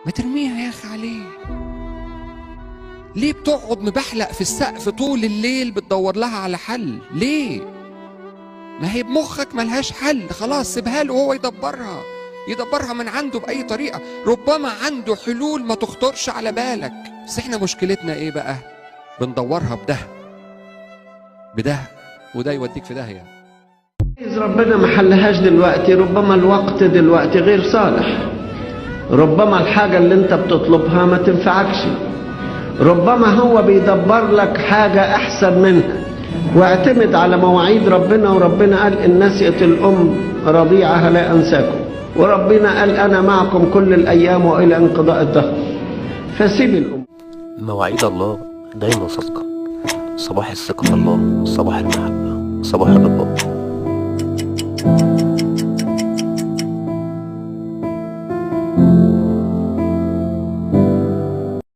ما ترميها يا اخي عليه. ليه بتقعد مبحلق في السقف طول الليل بتدور لها على حل؟ ليه؟ ما هي بمخك ملهاش حل، خلاص سيبها له وهو يدبرها، يدبرها من عنده بأي طريقة. ربما عنده حلول ما تخطرش على بالك. بس احنا مشكلتنا ايه بقى؟ بندورها بده بده، وده يوديك في داهية. ربنا ما حلهاش دلوقتي، ربما الوقت دلوقتي غير صالح، ربما الحاجة اللي انت بتطلبها ما تنفعكش، ربما هو بيدبر لك حاجة أحسن منها. واعتمد على مواعيد ربنا. وربنا قال إن نسيت الأم رضيعها لا أنساكم، وربنا قال أنا معكم كل الأيام وإلى انقضاء الدهر. فسيب الأم. مواعيد الله دايما صادقة. صباح الثقة في الله، صباح المحبة، صباح الرضا.